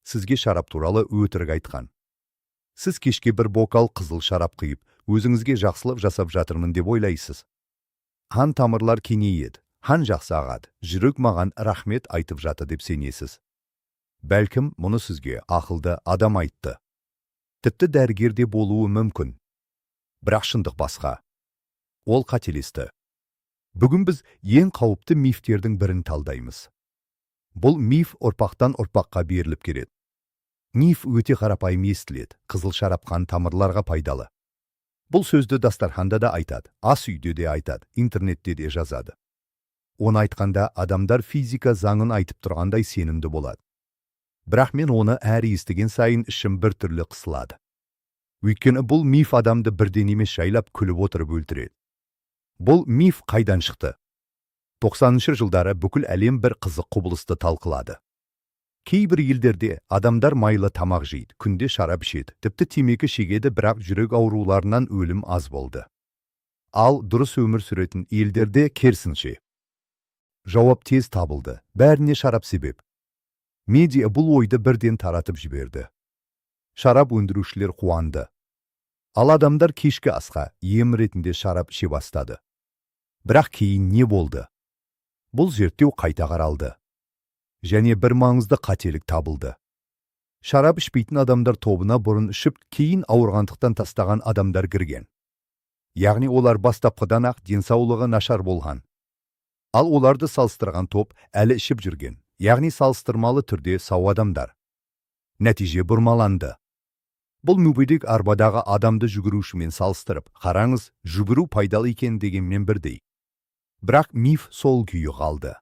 Сізге шарап туралы өтірік айтқан. Сіз кешке бір бокал қызыл шарап құйып, өзіңізге жақсылық жасап жатырмын деп ойлайсыз. Қан тамырлар кеңейеді, қан жақсы ағады, жүрек маған рахмет айтып жатыр деп сенесіз. Бәлкім, мұны сізге ақылды адам айтты. Тіпті дәрігер де болуы мүмкін. Бірақ шындық басқа. Ол қателесті. Бүгін біз ең қауіпті мифтердің бірін талдаймыз. Бұл миф ұрпақтан ұрпаққа беріліп келеді. Миф өте қарапайым естіледі: қызыл шарап қан тамырларға пайдалы. Бұл сөзді дастарханда да айтады, ас үйде де айтады, интернетте де жазады. Оны айтқанда адамдар физика заңын айтып тұрғандай сенімді болады. Бірақ мен оны әр естіген сайын ішім бір түрлі қысылады. Өйткені бұл миф адамды бірден емес, жайлап, күліп отырып өлтіреді. Бұл миф қайдан шықты? 90 жылдары бүкіл әлем бір қызық құбылысты талқылады. Кейбір елдерде адамдар майлы тамақ жейді, күнде шарап ішеді, тіпті темекі шегеді, бірақ жүрек ауруларынан өлім аз болды. Ал дұрыс өмір сүретін елдерде керісінше. Жауап тез табылды: бәріне шарап себеп. Медиа бұл ойды бірден таратып жіберді. Шарап өндірушілер қуанды. Ал адамдар кешкі асқа ем ретінде шарап іше бастады. Бірақ кейін не болды? Бұл зерттеу қайта қаралды. Және бір маңызды қателік табылды. Шарап ішпейтін адамдар тобына бұрын ішіп, кейін ауырғандықтан тастаған адамдар кірген. Яғни олар бастапқыдан ақ денсаулығы нашар болған. Ал оларды салыстырған топ әлі ішіп жүрген, яғни салыстырмалы түрде сау адамдар. Нәтиже бұрмаланды. Бұл мүгедек арбадағы адамды жүгірушімен салыстырып, қараңыз, жүгіру пайдалы екен дегенмен бірдей. Бірақ миф сол күйі қалды.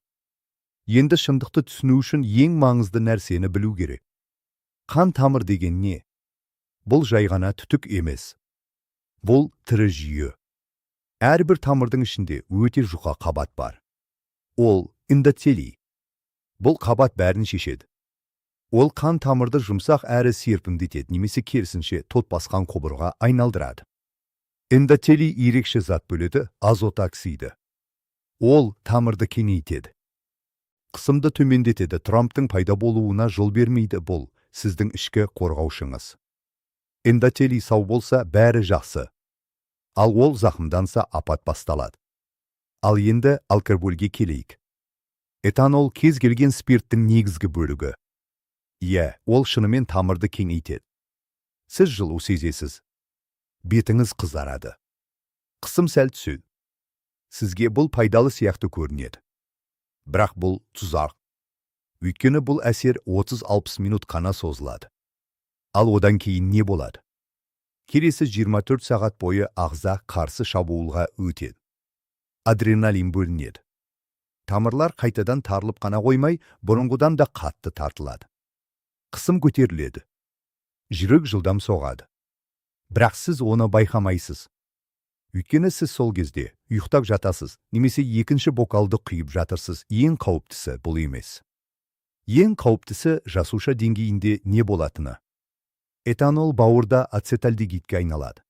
Енді шындықты түсіну үшін ең маңызды нәрсені білу керек. Қан тамыр деген не? Бұл жай ғана түтік емес. Бұл тірі жүйе. Әрбір тамырдың ішінде өте жұқа қабат бар. Ол эндотелий. Бұл қабат бәрін шешеді. Ол қан тамырды жұмсақ әрі серпімді етеді немесе керісінше, тот басқан құбырға айналдырады. Эндотелий ерекше зат бөледі, азот оксиді. Ол тамырды кеңейтеді. Қысымды төмендетеді, тромбтың пайда болуына жол бермейді. Бұл сіздің ішкі қорғаушыңыз. Эндотелий сау болса, бәрі жақсы. Ал ол зақымданса, апат басталады. Ал енді алкогольге келейік. Этанол кез келген спирттің негізгі бөлігі. Иә, ол шынымен тамырды кеңейтеді. Сіз жылу сезесіз. Бетіңіз қызарады. Қысым сәл түседі. Сізге бұл пайдалы сияқты көрінеді. Бірақ бұл тұзақ. Өйткені бұл әсер 30-60 минут қана созылады. Ал одан кейін не болады? Келесі 24 сағат бойы ағза қарсы шабуылға өтеді. Адреналин бөлінеді. Тамырлар қайтадан тарылып қана қоймай, бұрынғыдан да қатты тартылады. Қысым көтеріледі. Жүрек жылдам соғады. Бірақ сіз оны байқамайсыз. Өйткені сіз сол кезде ұйықтап жатасыз немесе екінші бокалды құйып жатырсыз. Ең қауіптісі бұл емес. Ең қауіптісі жасуша деңгейінде не болатыны. Этанол бауырда ацетальдегидке айналады.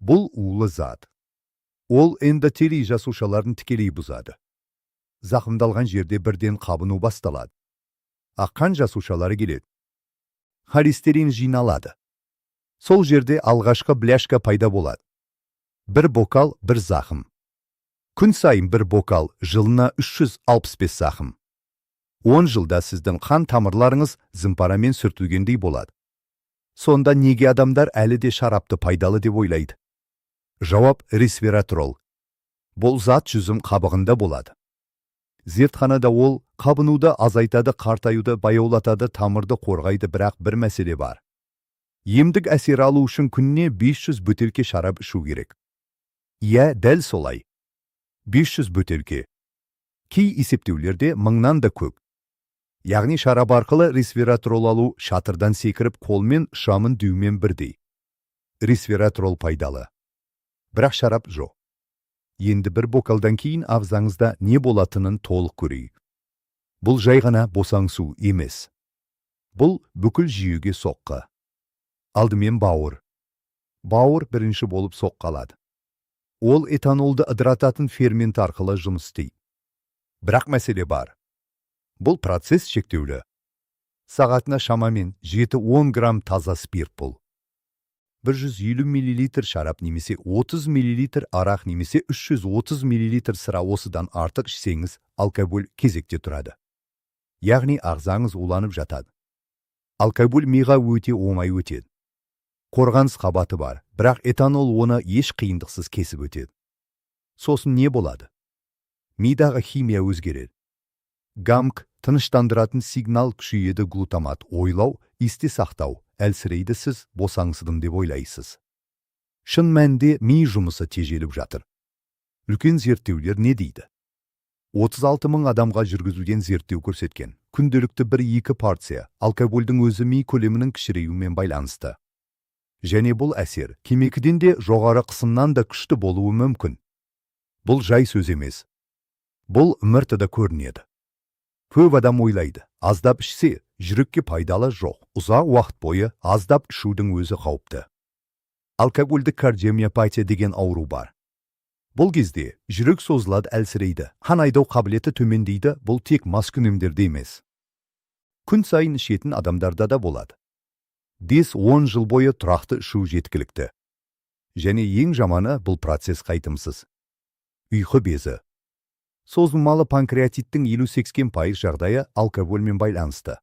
Бұл улы зат. Ол эндотелий жасушаларын тікелей бұзады. Зақымдалған жерде бірден қабыну басталады. Ақ қан жасушалары келеді. Холестерин жиналады. Сол жерде алғашқы бляшка пайда болады. Бір бокал, бір зақым. Күн сайын бір бокал, жылына 365 зақым. 10 жылда сіздің қан тамырларыңыз зымпарамен сүртілгендей болады. Сонда неге адамдар әлі де шарапты пайдалы деп ойлайды? Жауап: ресвератрол. Бұл зат жүзім қабығында болады. Зертханада ол қабынуды азайтады, қартаюды баяулатады, тамырды қорғайды. Бірақ бір мәселе бар. Емдік әсер алу үшін күніне 500 бөтелке шарап ішу керек. Иә, дәл солай. 500 бөтелке. Кей есептеулерде мыңнан да көп. Яғни шарап арқылы ресвератрол алу шатырдан секіріп, қолмен ұшамын деумен бірдей. Ресвератрол пайдалы. Бірақ шарап жоқ. Енді бір бокалдан кейін ағзаңызда не болатынын толық көрейік. Бұл жай ғана босаңсу емес. Бұл бүкіл жүйеге соққы. Алдымен бауыр. Бауыр бірінші болып соққы алады. Ол этанолды ыдырататын фермент арқылы жұмыс істейді. Бірақ мәселе бар. Бұл процесс шектеулі. Сағатына шамамен 7-10 грамм таза спирт. Бұл 150 миллилитр шарап немесе 30 миллилитр арақ немесе 330 миллилитр сыра. Осыдан артық ішсеңіз, алкоголь кезекте тұрады, яғни ағзаңыз уланып жатады. Алкоголь миға өте оңай өтеді, қорғаныс қабаты бар, бірақ этанол оны еш қиындықсыз кесіп өтеді. Сосын не болады? Мидағы химия өзгереді. ГАМК, тыныштандыратын сигнал, күшейеді, глутамат, ойлау, есте сақтау, әлсірейді. Сіз босаңсыдым деп ойлайсыз, шын мәнінде ми жұмысы тежеліп жатыр. Үлкен зерттеулер не дейді? 36 мың адамға жүргізілген зерттеу көрсеткен: күнделікті бір-екі порция алкогольдің өзі ми көлемінің кішіреюімен байланысты. Және бұл әсер темекіден де, жоғары қысымнан да күшті болуы мүмкін. Бұл жай сөз емес, бұл МРТ-да көрінеді. Көп адам ойлайды, аздап ішсе, жүрекке пайдалы. Жоқ, ұзақ уақыт бойы аздап ішудің өзі қауіпті. Алкогольдік кардиомиопатия деген ауру бар. Бұл кезде жүрек созылады, әлсірейді, қан айдау қабілеті төмендейді. Бұл тек маскүнемдерде емес, күн сайын ішетін адамдарда да болады. 5-10 жыл бойы тұрақты ішу жеткілікті. Және ең жаманы, бұл процесс қайтымсыз. Ұйқы безі. Созылмалы панкреатиттің 50-80% жағдайы алкогольмен байланысты.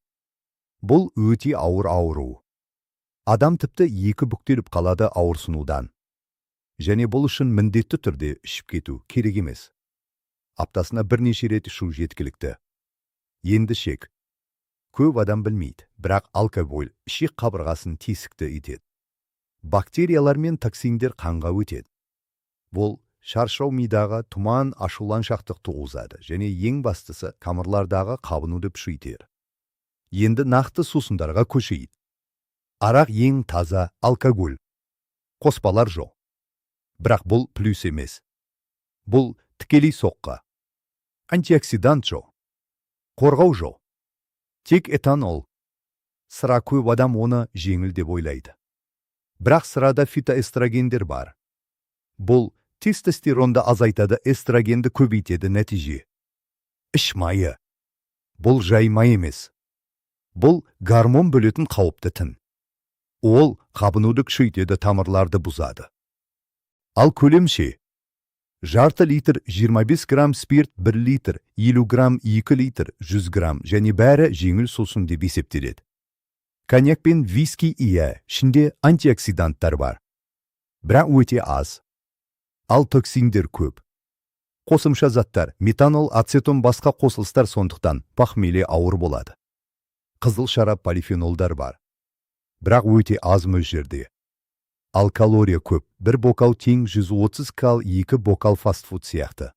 Бұл өте ауыр ауру. Адам тіпті екі бүктеліп қалады ауырсынудан. Және бұл үшін міндетті түрде ішіп кету керек емес. Аптасына бірнеше рет ішу жеткілікті. Енді ішек. Көп адам білмейді, бірақ алкоголь ішек қабырғасын тесікті етеді. Бактериялар мен токсиндер қанға өтеді. Бұл шаршау, мидағы тұман, ашуланшақтық туғызады және ең бастысы, тамырлардағы қабынуды күшейтеді. Енді нақты сусындарға көшейік. Арақ ең таза алкоголь. Қоспалар жоқ. Бірақ бұл плюс емес. Бұл тікелей соққы. Антиоксидант жоқ. Қорғау жоқ. Тек этанол. Сыра. Көп адам оны жеңіл деп ойлайды. Бірақ сырада фитоэстрогендер бар. Бұл тестостеронды азайтады, эстрогенді көбейтеді. Нәтиже: іш майы. Бұл жай май емес. Бұл гормон бөлетін қауіпті тін. Ол қабынуды күшейтеді, тамырларды бұзады. Ал көлем ше? Жарты литр 25 грамм спирт, 1 литр 50 грамм, 2 литр 100 грамм және бәрі жеңіл сусын деп есептеледі. Коньяк пен виски, иә, ішінде антиоксиданттар бар. Бірақ өте аз. Ал токсиндер көп. Қосымша заттар, метанол, ацетон, басқа қосылыстар, сондықтан похмелье ауыр болады. Қызыл шарап полифенолдар бар. Бірақ өте аз мөлшерде. Ал калория көп. Бір бокал тең 130 кал, екі бокал фастфуд сияқты.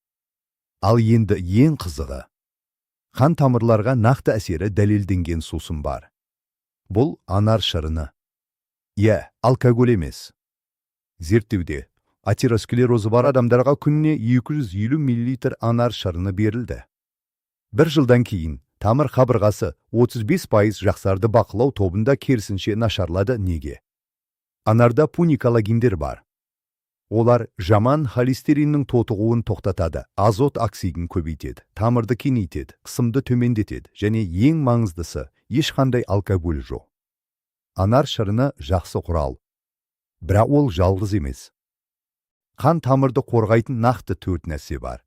Ал енді ең қызығы. Қан тамырларға нақты әсері дәлелденген сусын бар. Бұл анар шырыны. Иә, алкоголь емес. Зерттеуде атеросклерозы бар адамдарға күніне 250 мл анар шырыны берілді. Бір жылдан кейін тамыр қабырғасы 35% жақсарды, бақылау тобында керісінше нашарлады. Неге? Анарда пуникалагиндер бар. Олар жаман холестериннің тотығуын тоқтатады, азот оксидін көбейтеді, тамырды кеңейтеді, қысымды төмендетеді және ең маңыздысы, ешқандай алкоголь жоқ. Анар шырыны жақсы құрал. Бірақ ол жалғыз емес. Қан тамырды қорғайтын нақты төрт нәрсе бар.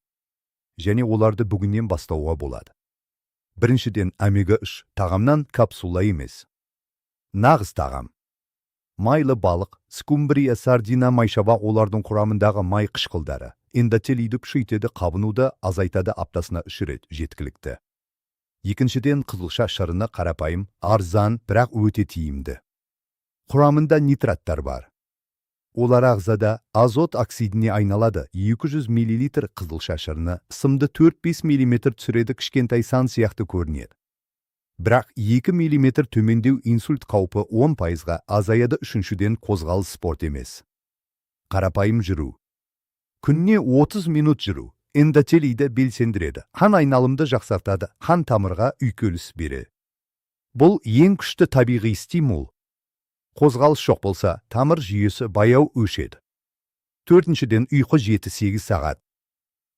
Және оларды бүгіннен бастауға болады. Біріншіден, омега-3 тағамнан, капсула емес. Нағыз тағам. Майлы балық, скумбрия, сардина, майшабақ. Олардың құрамындағы май қышқылдары эндотелийді күшейтеді, қабынуды азайтады. Аптасына үш рет жеткілікті. Екіншіден, қызылша шырыны. Қарапайым, арзан, бірақ өте тиімді. Құрамында нитраттар бар. Олар ағзада азот оксидіне айналады. 200 мл қызылша шырыны қысымды 4-5 мм түсіреді. Кішкентай сан сияқты көрінеді. Бірақ 2 мм төмендеу инсульт қаупі 10%-ға азаяды. Үшіншіден, қозғалыс. Спорт емес. Қарапайым жүру. Күніне 30 минут жүру эндотелийді белсендіреді, қан айналымды жақсартады, қан тамырға үйкеліс береді. Бұл ең күшті табиғи стимул. Қозғалыс жоқ болса, тамыр жүйесі баяу өшеді. Төртіншіден, ұйқы, 7-8 сағат.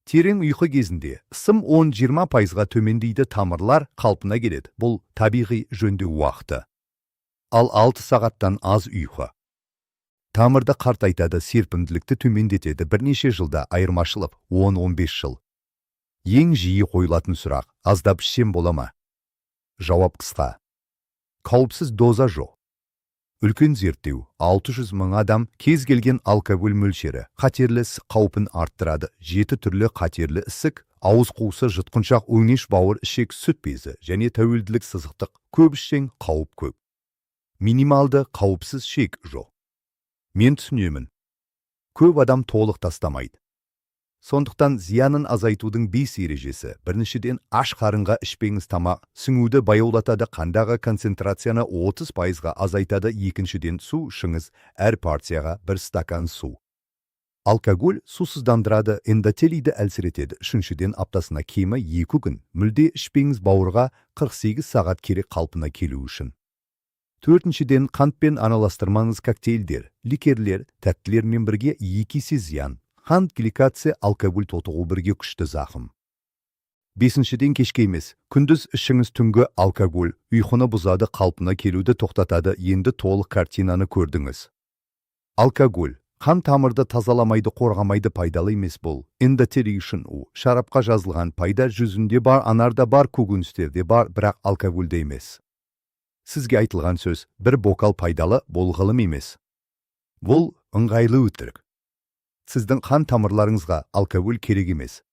Терең ұйқы кезінде қысым 10-20%-ға төмендейді, тамырлар қалпына келеді. Бұл табиғи жөндеу уақыты. Ал 6 сағаттан аз ұйқы тамырды қартайтады, серпімділікті төмендетеді. Бірнеше жылда айырмашылық 10-15 жыл. Ең жиі қойылатын сұрақ: аздап ішсем бола ма? Жауап қысқа: қауіпсіз доза жоқ. Үлкен зерттеу, 600 мың адам, кез келген алкоголь мөлшері қатерлі ісік қаупін арттырады. Жеті түрлі қатерлі ісік: ауыз қуысы, жұтқыншақ, өңеш, бауыр, ішек, сүт безі және тәуелділік сызықтық. Көп ішсең, қауіп көп. Минималды қауіпсіз шек жоқ. Мен түсінемін, көп адам толық тастамайды. Сондықтан зиянын азайтудың бес ережесі. Біріншіден, аш қарынға ішпеңіз. Тамақ сіңуді баяулатады, қандағы концентрацияны 30%-ға азайтады. Екіншіден, су ішіңіз, әр партияға бір стакан су. Алкоголь сусыздандырады, эндотелийді әлсіретеді. Үшіншіден, аптасына кемі 2 күн мүлде ішпеңіз. Бауырға 48 сағат керек қалпына келу үшін. Төртіншіден, қантпен араластырмаңыз. Коктейльдер, ликерлер, тәттілермен бірге екі есе зиян. Қант, гликация, алкоголь, тотығу бірге күшті зақым. Бесіншіден, кешке емес, күндіз ішіңіз. Түнгі алкоголь ұйқыны бұзады, қалпына келуді тоқтатады. Енді толық картинаны көрдіңіз. Алкоголь қан тамырды тазаламайды, қорғамайды, пайдалы емес. Бұл эндотелий үшін у. Шарапқа жазылған пайда жүзімде бар, анарда бар, көкөністерде бар, бірақ алкогольде емес. Сізге айтылған сөз, бір бокал пайдалы, бұл ғылым емес, бұл ыңғайлы өтірік. Сіздің қан тамырларыңызға алкоголь керек емес.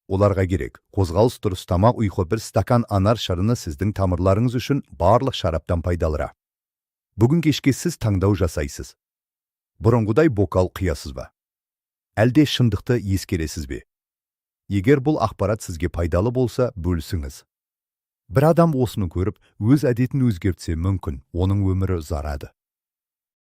Оларға керек қозғалыс, дұрыс тамақ, ұйқы. Бір стакан анар шырыны сіздің тамырларыңыз үшін барлық шараптан пайдалырақ. Бүгін кешке сіз таңдау жасайсыз: бұрынғыдай бокал құясыз ба, әлде шындықты ескересіз бе? Егер бұл ақпарат сізге пайдалы болса, бөлісіңіз. Бір адам осыны көріп, өз әдетін өзгертсе, мүмкін, оның өмірі ұзарады.